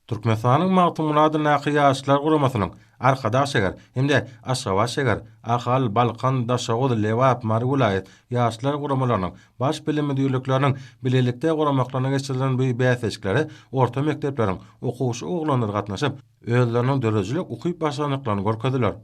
Türkmenistanyň Magtymguly adyndaky Ýaşlar guramasynyň Arkadag şäher hem-de Aşgabat şäher, Ahal, Balkan, Daşoguz, Lebap, Mary welaýat Ýaşlar guramalarynyň Baş bilim müdirlikleriniň bilelikde guramaklarynda geçirilen bu bäsleşiklere orta mekdepleriň okuwçy oglanlary gatnaşyp, özleriniň döredijilik ukyp-başarnyklaryny görkezdiler.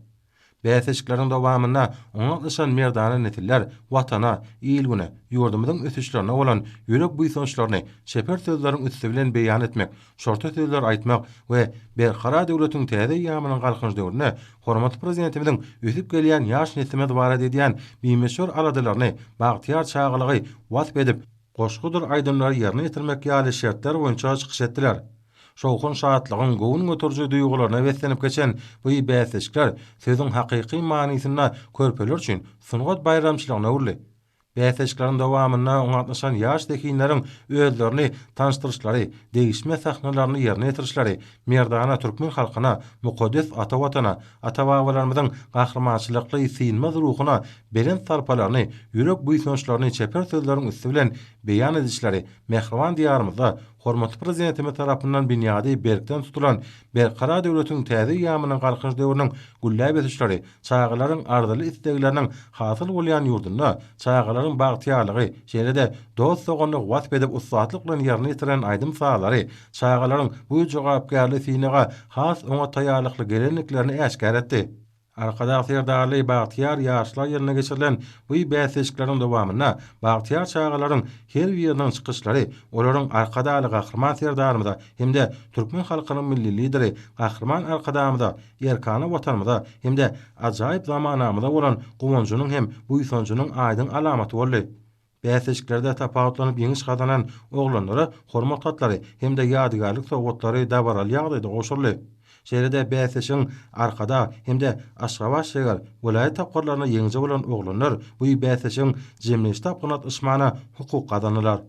Bäsleşikleriň dowamynda oňa gatnaşan merdana nesiller Watana, il-güne, ýurdumyzyň ösüşlerine bolan ýürek buýsançlaryny çeper sözleriň üsti bilen beýan etmek, şorta sözleri aýtmak we Berkarar döwletiň täze eýýamynyň Galkynyş döwründe hormatly Prezidentimiziň ösüp gelýän ýaş neslimiz barada edýän bimöçber aladalaryny, bagtyýar çagalygy wasp edip, goşgudyr aýdymlary ýerine ýetirmek ýaly şertler boýunça çykyş etdiler. Şowhun-şatlygyň göwün göteriji duýgularyna beslenip geçen bu bäsleşikler sözüň hakyky manysynda körpeler üçin sungat baýramçylygyna öwrüldi. Bäsleşikleriň dowamynda oňa gatnaşan ýaş zehinleriň özlerini tanyşdyryşlary, degişme sahnalaryny ýerine ýetirişleri merdana türkmen halkyna, mukaddes ata Watana, ata-babalarymyzyň gahrymançylykly synmaz ruhuna belent sarpalaryny, ýürek buýsançlaryny çeper sözleriň üsti bilen beýan edişleri mähriban Diýarymyzda Hormatly Prezidentimiz tarapyndan binýady berkden tutulan Berkarar döwletiň täze eýýamynyň Galkynyş döwrüniň gülläp ösüşleri, çagalaryň arzyly islegleriniň hasyl bolýan ýurdunda çagalaryň bagtyýarlygy, şeýle-de dost-doganlygy wasp edip ussatlyk bilen ýerine ýetiren aýdym-sazlary çagalaryň bu jogapkärli synaga has oňat taýýarlykly gelendiklerini äşgär etdi. Arkadag Serdarly bagtyýar ýaşlar ýylynda geçirilen bu bäsleşikleriň dowamynda bagtyýar çagalaryň her biriniň çykyşlary olaryň Arkadagly Gahryman Serdarymyza hem-de türkmen halkynyň Milli Lideri Gahryman Arkadagymyza, erkana Watanymyza hem-de ajaýyp zamanamyza bolan guwanjynyň hem buýsanjynyň aýdyň alamaty boldy. Bäsleşiklerde tapawutlanyp ýeňiş gazanan oglanlara hormat hatlary hem-de ýadygärlik sowgatlary dabaraly ýagdaýda gowşuryldy. Şeýle-de bäsleşigiň Arkadag hem-de Aşgabat şäher, welaýat tapgyrlarynda ýeňiji bolan oglanlar bu bäsleşigiň jemleýji tapgyryna gatnaşmagyna hukuk gazandylar.